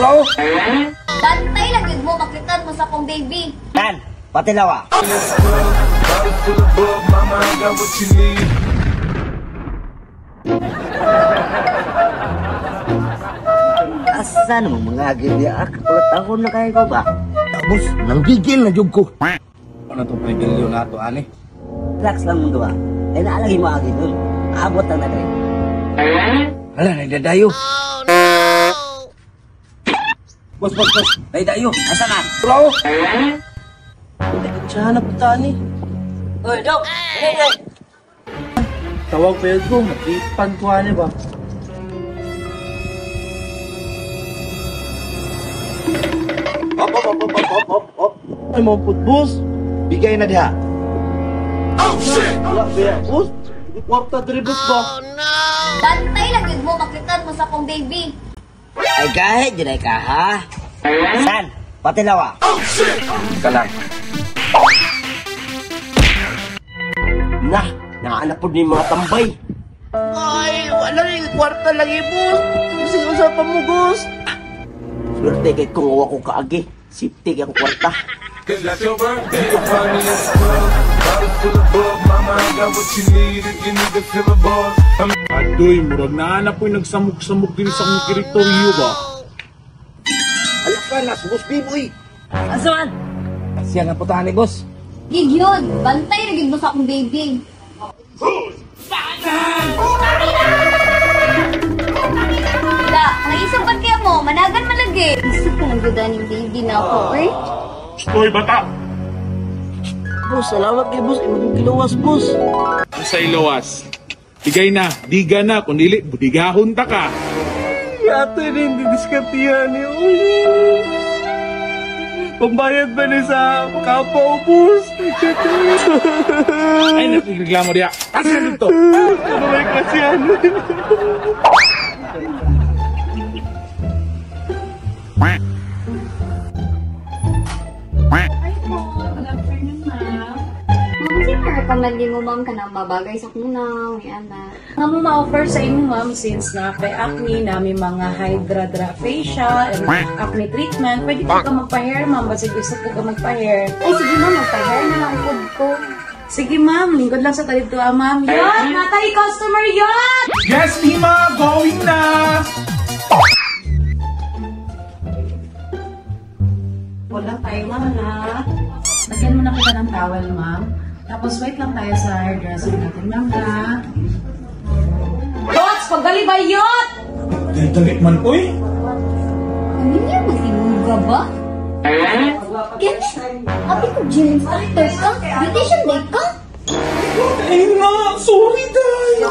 Bro! Bantay lang yun mo, makitan mo sa akong baby. Tan, patilawa. Asa naman mga giliak? Kulat ako na kayo ko ba? Tapos, nanggigil na jug ko. Ano itong pribilyo na ito, ani? Relax lang mundo ba? Ay naalagi mo agi dun. Abot ang na rin. Hala, nagdadayo. Oh no! Boss, boss, boss. Nagdadayo, asa man? Bro! Sana punta ni. Uy, dok! Hey, hey! Tawag pa yun ko, natripan ko ani ba? Op, op, op, op, op, op, op. Ay, mga putbos. Bigay na diha. Wala, kaya, boss. Kwarta dribos ba? Bantay lang yun mo, makitan mo sa akong baby. Ay kahit yun ay ka, ha? San, patilawa. Ka lang. Na, naanap po ni mga tambay. Ay, wala rin. Kwarta lagi, boss. Kasi usapan mo, boss. Swerte kay kung ako kaagi. Safety kay ang kwarta. Cause that's your birthday. You can find me in the club, bottle full of bug. Mama, I got what you need if you need to feel a buzz. I'm Adoy, murag naana po'y nagsamok-samok din sa akong teritoryo ba? Ala ka na, subos biboy. Asa man? Siya nga putahan ni boss. Gig yun, bantay lang yun mo sa akong baby. Da, ang isang kaya mo, managan malagi. Isip ko ng gudaning baby na ako, eh. Hoy, bata! Boss, salamat kay boss. Imong giluwas, boss. Ang sa ilowas. Bigay na, diga na, kung dili, budigahon ta ka. Ato na hindi diskartihan ni. Uy. Pambayad ba ni sa kapaw, boss? Ay, nagreklamo diya. Asa dito? Ano may klasihan? Hi po, good afternoon, ma'am. Ma'am, sino recommend mo, ma'am, ka na mabagay sa kunaw, ni Ana? Nga mo ma-offer sa imo, ma'am, since na kay acne, nami mga Hydra Dra facial and acne treatment, pwede po ka magpa-hair, ma'am, basta gusto po ka magpa-hair. Ay, sige ma'am, magpa-hair na lang po ko. Sige, ma'am, lingkod lang sa talid to, ah, ma'am. Yon! Natay customer, yon! Yes, Mima! Going na! Wala tayo, ma'am, ha? Lagyan mo na kita ng towel, ma'am. Tapos wait lang tayo sa hairdresser natin, ma'am, ha? Tots! Pagdali ba yun? Dali man, uy! Ano niya, masimuga ba? Kene, abi ko gym instructor ka? Beautician day ka? Ay na! Sorry, day!